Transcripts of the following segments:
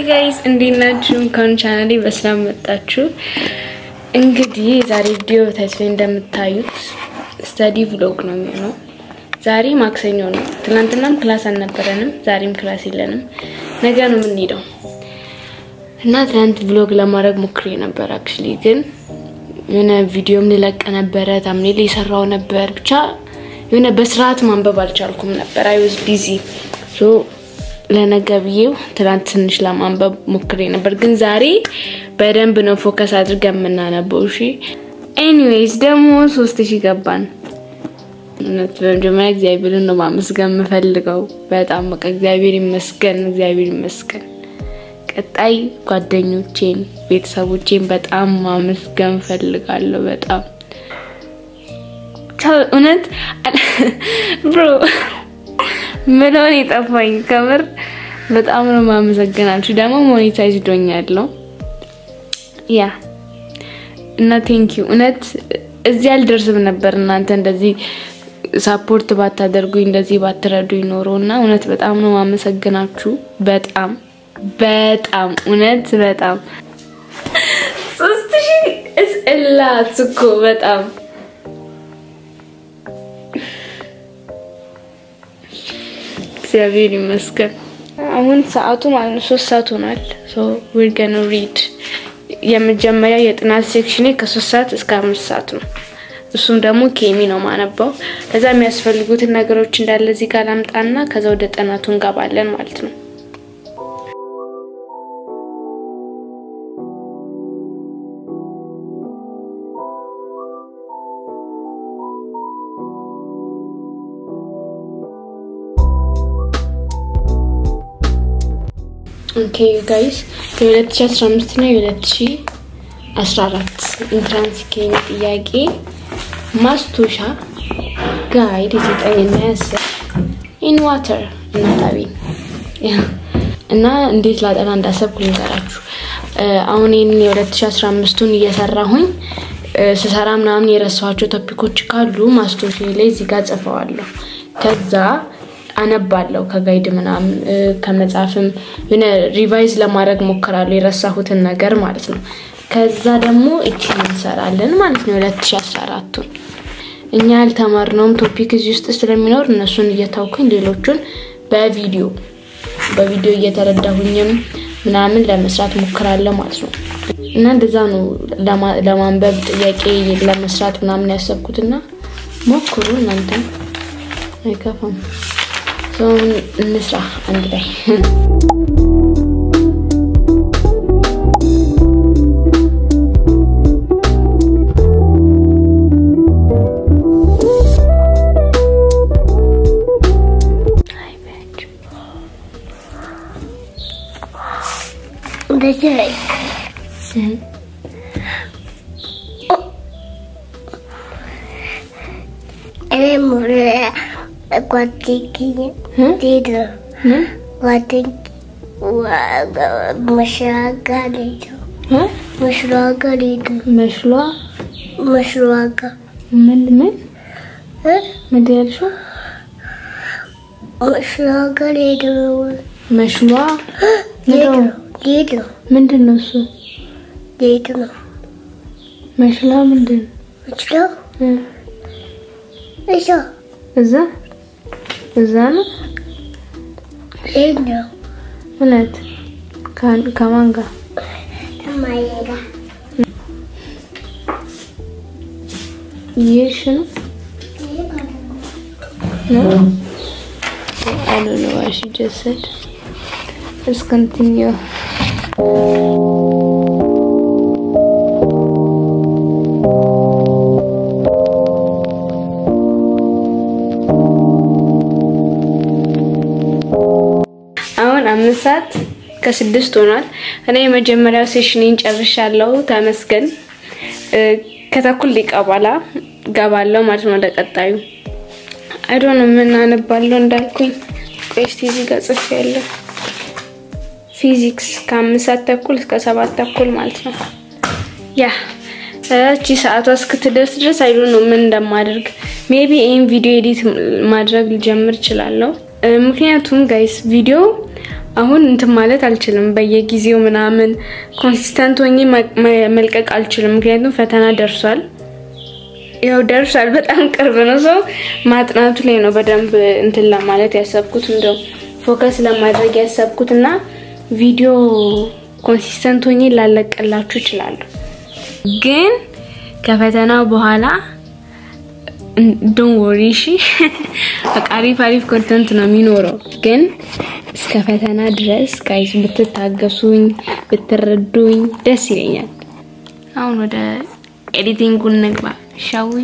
Guys, እንዴት ናችሁ? እንኳን ቻናሌ በሰላም መጣችሁ። እንግዲህ የዛሬ ቪዲዮ title ላይ እንደምታዩት study vlog ነው የሚሆነው። ዛሬ ማክሰኞ ነው። ትናንትናም class አልነበረንም፣ ዛሬም class የለንም። ነገ ነው የምንሄደው እና ትናንት vlog ለማድረግ ሞክሬ ነበር። Actually ግን የሆነ ቪዲዮም ልለቅ ነበረ፣ thumbnail የሰራው ነበር። ብቻ የሆነ በስርዓት ማንበብ አልቻልኩም ነበር። I was busy, so ለነገ ብዬው ትናንት ትንሽ ለማንበብ ሞክሬ ነበር፣ ግን ዛሬ በደንብ ነው focus አድርገን የምናነበው። እሺ፣ anyways ደግሞ 3000 ገባን። እውነት በመጀመሪያ እግዚአብሔርን ነው ማመስገን የምፈልገው። በጣም በቃ እግዚአብሔር ይመስገን፣ እግዚአብሔር ይመስገን። ቀጣይ ጓደኞቼን፣ ቤተሰቦቼን በጣም ማመስገን ፈልጋለሁ። በጣም እውነት bro ምለውን የጠፋኝ ከምር በጣም ነው ማመሰግናችሁ። ደግሞ monetize ዶኛለሁ፣ yeah፣ እና thank you። እውነት እዚህ አልደርስም ነበር እናንተ እንደዚህ support ባታደርጉኝ፣ እንደዚህ ባትረዱኝ ኖሮ። እና እውነት በጣም ነው ማመሰግናችሁ። በጣም በጣም እውነት በጣም 3000 is a lot እኮ። በጣም እግዚአብሔር ይመስገን። አሁን ሰዓቱ ማለት ነው 3 ሰዓት ሆኗል። So we're gonna read። የመጀመሪያ የጥናት section ኤ ከ3 ሰዓት እስከ 5 ሰዓት ነው። እሱም ደግሞ chemi ነው ማነባው። ከዛ የሚያስፈልጉትን ነገሮች እንዳለ እዚህ ጋር ላምጣና ከዛ ወደ ጥናቱ እንገባለን ማለት ነው። Okay guys፣ የ2015 እና የ2014 entrance chemi ጥያቄ ማስታወሻ guide የዘጠኝና የ10 in water እናታቢን እና እንዴት ላጠና እንዳሰብኩ ልንገራችሁ። አሁን ይህንን የ2015ቱን እየሰራሁኝ ስሰራ ምናምን የረሳኋቸው topic ኦች ካሉ ማስታወሻ ላይ እዚህ ጋር ጽፈዋለሁ። ከዛ አነባለሁ ከ guide ምናምን ከመጽሐፍም የሆነ revise ለማድረግ ሞክራለሁ የረሳሁትን ነገር ማለት ነው። ከዛ ደግሞ እቺን እንሰራለን ማለት ነው። 2014ቱን እኛ ያልተማርነውም topic እዚህ ውስጥ ስለሚኖር እነሱን እየታውኩኝ ሌሎቹን በቪዲዮ እየተረዳሁኝም ምናምን ለመስራት ሞክራለሁ ማለት ነው። እና እንደዛ ነው ለማንበብ፣ ጥያቄ ለመስራት ምናምን ያሰብኩትና ሞክሩ እናንተም፣ አይከፋም። እንስራ አንድ ላይ። እንደዚህ። እኔ ጓደኛዬ ጓደኛ መሽሏ ጋር ሄዱ። መሽሏ? መሽሏ ጋር። ምን ምን ምንድን ያልሽው? መሽሏ ጋር ሄዱ። መሽሏ? ሄዱ ሄዱ። ምንድን ነው እሱ? ሄዱ ነው። መሽሏ ምንድን ነው? መሽሏ እዛ። እዛ እዛ ነው። ሄዱ ነው። እውነት ከማን ጋር? እማዬ ጋር። እየሄድሽ ነው? No? I don't know what she just said. Let's continue. አሁን 5 ሰዓት ከ6 ሆኗል። እኔ የመጀመሪያው session ኔን ጨርሻለሁ። ተመስገን። ከተኩል ደቂቃ በኋላ ገባለሁ ማለት ነው ለቀጣዩ። I don't know ምን አነባለሁ እንዳልኩኝ። ቆይ እስቲ እዚህ ጋር ጽፌያለሁ። ፊዚክስ ከ5 ሰዓት ተኩል እስከ 7 ተኩል ማለት ነው። Yeah፣ እቺ ሰዓቷ እስክትደርስ ድረስ I don't know ምን እንደማደርግ። Maybe ይሄን ቪዲዮ edit ማድረግ ልጀምር እችላለሁ። ምክንያቱም guys ቪዲዮ አሁን እንትን ማለት አልችልም። በየጊዜው ምናምን consistent ሆኜ መልቀቅ አልችልም። ምክንያቱም ፈተና ደርሷል፣ ያው ደርሷል፣ በጣም ቅርብ ነው። ሰው ማጥናቱ ላይ ነው በደንብ እንትን ለማለት ያሰብኩት፣ እንደው focus ለማድረግ ያሰብኩትና ቪዲዮ consistent ሆኜ ላለቀላችሁ እችላለሁ። ግን ከፈተናው በኋላ don't worry እሺ፣ በቃ አሪፍ አሪፍ content ነው የሚኖረው። ግን እስከ ፈተና ድረስ guys ብትታገሱኝ ብትረዱኝ ደስ ይለኛል። አሁን ወደ editing ኡ እንግባ shall we?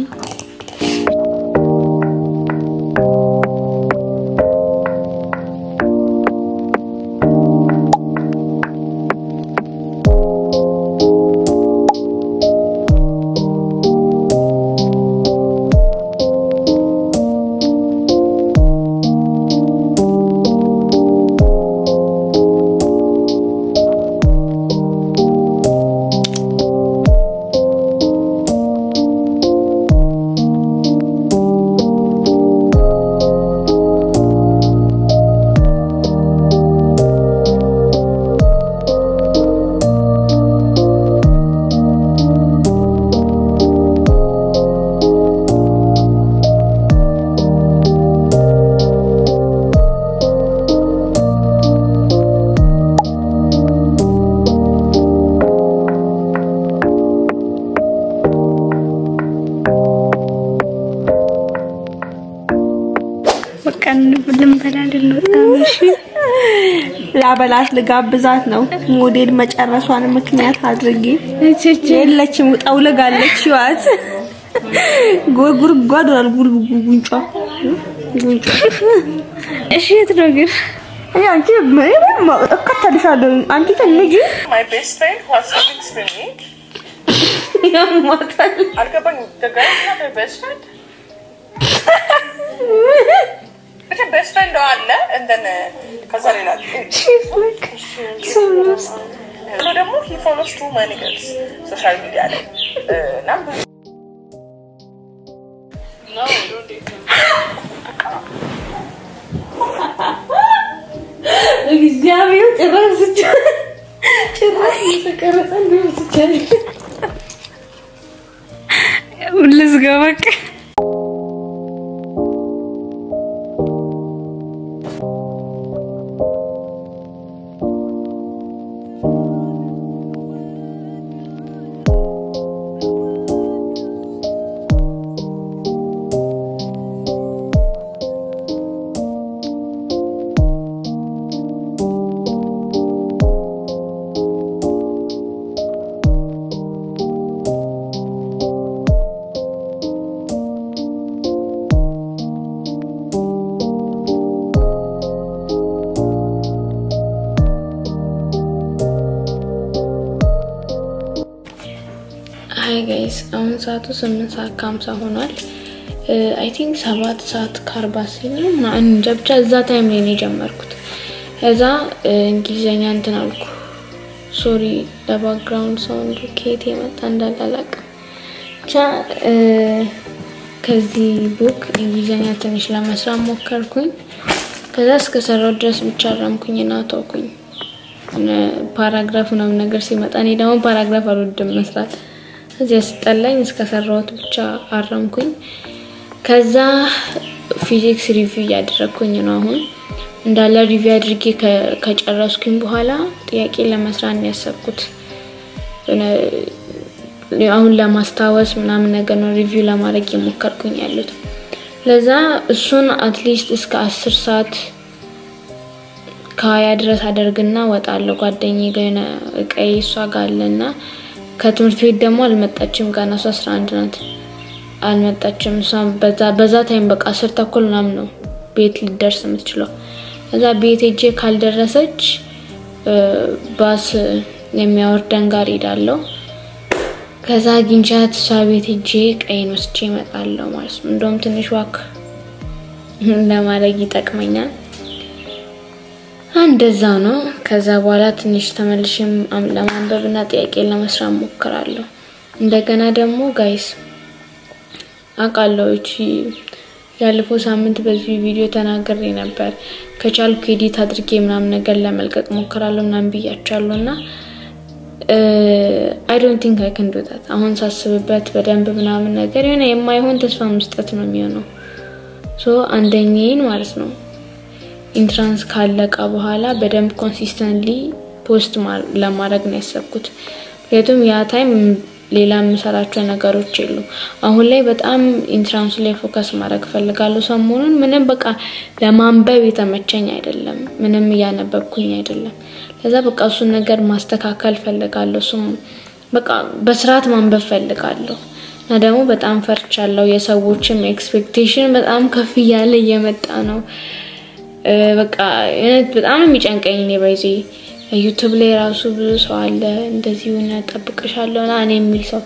ላበላት ልጋብዛት ነው። ሞዴል መጨረሷን ምክንያት አድርጌ የለችም፣ ጠውልጋለች። ይዋት ጉርጓድ ሆኗል ጉንጯ ጉንጯ። እሺ የት ነው ግን? እኔ አንቺ እከተልሻለሁ። አንቺ ትንጂ My best friend who has feelings for me. ያሟታል። አልገባኝም። The girl is not her best friend? ብቻ best friend አለ and then ከዛ ሌላ ብሎ ደግሞ he follows too many girls social media ላይ እና ብዙ No, don't date him. እግዚአብሔር ጭራሽ ጭራሽ እየተቀረጸ እንደሆነ ልዝጋ በቃ። Hi guys፣ አሁን ሰዓቱ 8:50 ሆኗል። I think 7:40 ሲል ነው ምናምን እንጃ፣ ብቻ እዛ time ላይ ነው የጀመርኩት። ከዛ እንግሊዘኛ እንትን አልኩ። Sorry ለ background sound ከየት የመጣ እንዳለ አላውቅም። ብቻ ከዚህ book እንግሊዘኛ ትንሽ ለመስራት ሞከርኩኝ። ከዛ እስከሰራው ድረስ ብቻ አረምኩኝና ተውኩኝ። Paragraph ምናምን ነገር ሲመጣ እኔ ደግሞ paragraph አልወድም መስራት፣ እዚያ ስጠላኝ እስከሰራሁት ብቻ አረምኩኝ። ከዛ ፊዚክስ review እያደረግኩኝ ነው አሁን። እንዳለ review አድርጌ ከጨረስኩኝ በኋላ ጥያቄ ለመስራት ነው ያሰብኩት። አሁን ለማስታወስ ምናምን ነገር ነው review ለማድረግ የሞከርኩኝ ያሉት። ለዛ እሱን at least እስከ 10:20 ድረስ አደርግና ወጣለሁ። ጓደኛዬ ጋር የሆነ እቃዬ እሷ ጋር አለና ከትምህርት ቤት ደግሞ አልመጣችም ገና፣ እሷ 11 ናት፣ አልመጣችም። እሷ በዛ time በቃ 10:30 ምናምን ነው ቤት ልደርስ የምትችለው። ከዛ ቤት ሄጄ ካልደረሰች ባስ የሚያወርደን ጋር ሄዳለሁ። ከዛ አግኝቻት እሷ ቤት ሄጄ ቀይን ወስጄ እመጣለሁ ማለት ነው። እንደውም ትንሽ walk ለማድረግ ይጠቅመኛል። እንደዛ ነው። ከዛ በኋላ ትንሽ ተመልሼ ለማንበብና ጥያቄ ለመስራት ሞክራለሁ። እንደገና ደግሞ guys አውቃለሁ እቺ ያለፈው ሳምንት በዚህ ቪዲዮ ተናግሬ ነበር። ከቻልኩ edit አድርጌ ምናምን ነገር ለመልቀቅ ሞክራለሁ ምናምን ብያቸዋለሁና I don't think I can do that። አሁን ሳስብበት በደንብ ምናምን ነገር የሆነ የማይሆን ተስፋ መስጠት ነው የሚሆነው። So አንደኛዬን ማለት ነው entrance ካለቀ በኋላ በደንብ consistently post ለማድረግ ነው ያሰብኩት። ምክንያቱም ያ time ሌላ የምሰራቸው ነገሮች የሉም። አሁን ላይ በጣም entrance ኡ ላይ focus ማድረግ ፈልጋለሁ። ሰሞኑን ምንም በቃ ለማንበብ የተመቸኝ አይደለም፣ ምንም እያነበብኩኝ አይደለም። ለዛ በቃ እሱን ነገር ማስተካከል ፈልጋለሁ። እሱም በቃ በስርዓት ማንበብ ፈልጋለሁ። እና ደግሞ በጣም ፈርቻለሁ። የሰዎችም expectation በጣም ከፍ እያለ እየመጣ ነው። በቃ በጣም የሚጨንቀኝ እኔ by the way YouTube ላይ ራሱ ብዙ ሰው አለ እንደዚህ ሆነ ጠብቅሻለሁ እና እኔ የሚል ሰው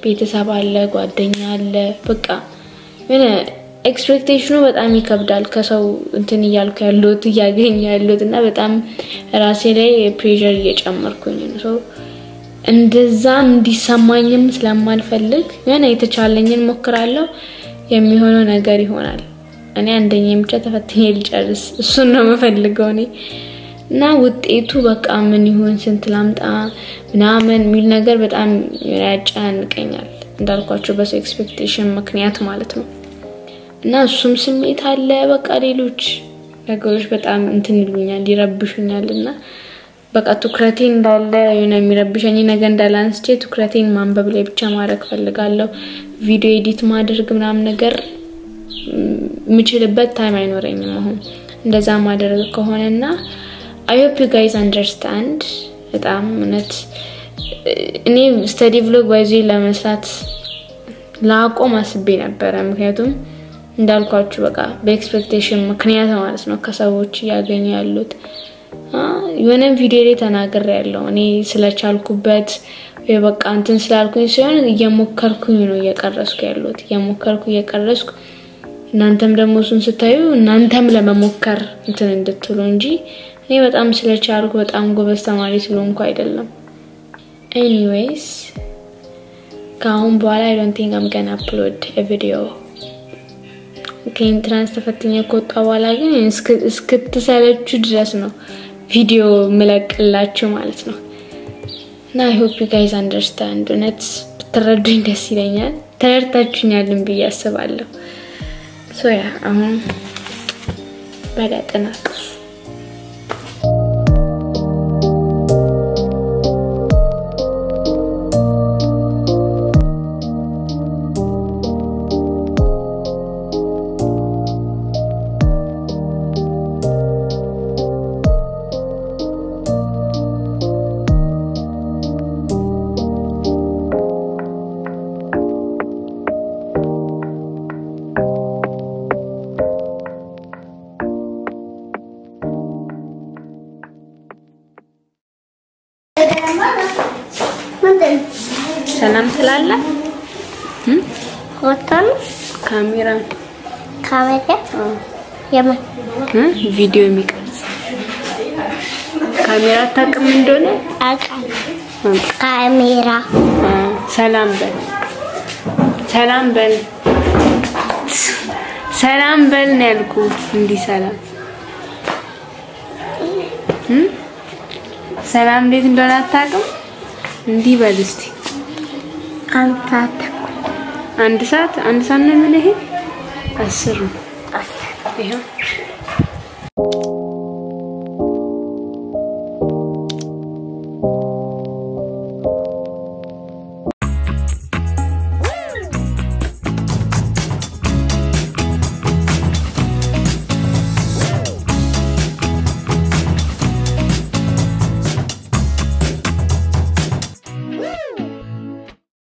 ቤተሰብ አለ፣ ጓደኛ አለ። በቃ ምን expectation ኡ በጣም ይከብዳል። ከሰው እንትን እያልኩ ያለሁት እያገኘ ያለሁት እና በጣም ራሴ ላይ pressure እየጨመርኩኝ ነው። So እንደዛ እንዲሰማኝም ስለማልፈልግ የሆነ የተቻለኝን ሞክራለሁ። የሚሆነው ነገር ይሆናል። እኔ አንደኛዬን ብቻ ተፈትኜ ልጨርስ፣ እሱን ነው የምፈልገው እኔ። እና ውጤቱ በቃ ምን ይሁን ስንት ላምጣ ምናምን የሚል ነገር በጣም ያጨናንቀኛል። እንዳልኳቸው በሰው expectation ምክንያት ማለት ነው። እና እሱም ስሜት አለ። በቃ ሌሎች ነገሮች በጣም እንትን ይሉኛል፣ ይረብሹኛል። እና በቃ ትኩረቴ እንዳለ የሆነ የሚረብሸኝ ነገር እንዳለ አንስቼ ትኩረቴን ማንበብ ላይ ብቻ ማድረግ ፈልጋለሁ። ቪዲዮ edit ማድረግ ምናምን ነገር የምችልበት time አይኖረኝም አሁን እንደዛ ማድረግ ከሆነና I hope you guys understand። በጣም እውነት እኔ study vlog by the way ለመስራት ላቆም አስቤ ነበረ። ምክንያቱም እንዳልኳችሁ በቃ በ expectation ምክንያት ማለት ነው ከሰዎች እያገኙ ያሉት። የሆነ ቪዲዮ ላይ ተናግሬ ያለው እኔ ስለቻልኩበት ወይ በቃ እንትን ስላልኩኝ ሲሆን እየሞከርኩኝ ነው እየቀረስኩ ያለሁት፣ እየሞከርኩ እየቀረስኩ እናንተም ደግሞ እሱን ስታዩ እናንተም ለመሞከር እንትን እንድትሉ እንጂ እኔ በጣም ስለቻልኩ በጣም ጎበዝ ተማሪ ስለሆንኩ አይደለም። Anyways ከአሁን በኋላ I don't think I'm gonna upload a video። ከ entrance ተፈትኜ ከወጣ በኋላ ግን እስክትሰለቹ ድረስ ነው ቪዲዮ ምለቅላችሁ ማለት ነው። እና I hope you guys understand። እውነት ብትረዱኝ ደስ ይለኛል። ተረድታችሁኛልን ብዬ አስባለሁ። So yeah፣ አሁን ወደ ጥናት። ሰላም ትላለህ? ወጣን። ካሜራ። ካሜራ የምን? ቪዲዮ የሚቀርጽ ካሜራ አታውቅም እንደሆነ? አውቃለሁ። ካሜራ። ሰላም በል፣ ሰላም በል፣ ሰላም በል ነው ያልኩህ። እንዲህ ሰላም፣ ሰላም እንዴት እንደሆነ አታውቅም? እንዲህ በል እስቲ። አንድ ሰዓት ተኩል። አንድ ሰዓት፣ አንድ ሰዓት ነው የምልህ። ይሄ 10 ነው። ይኸው።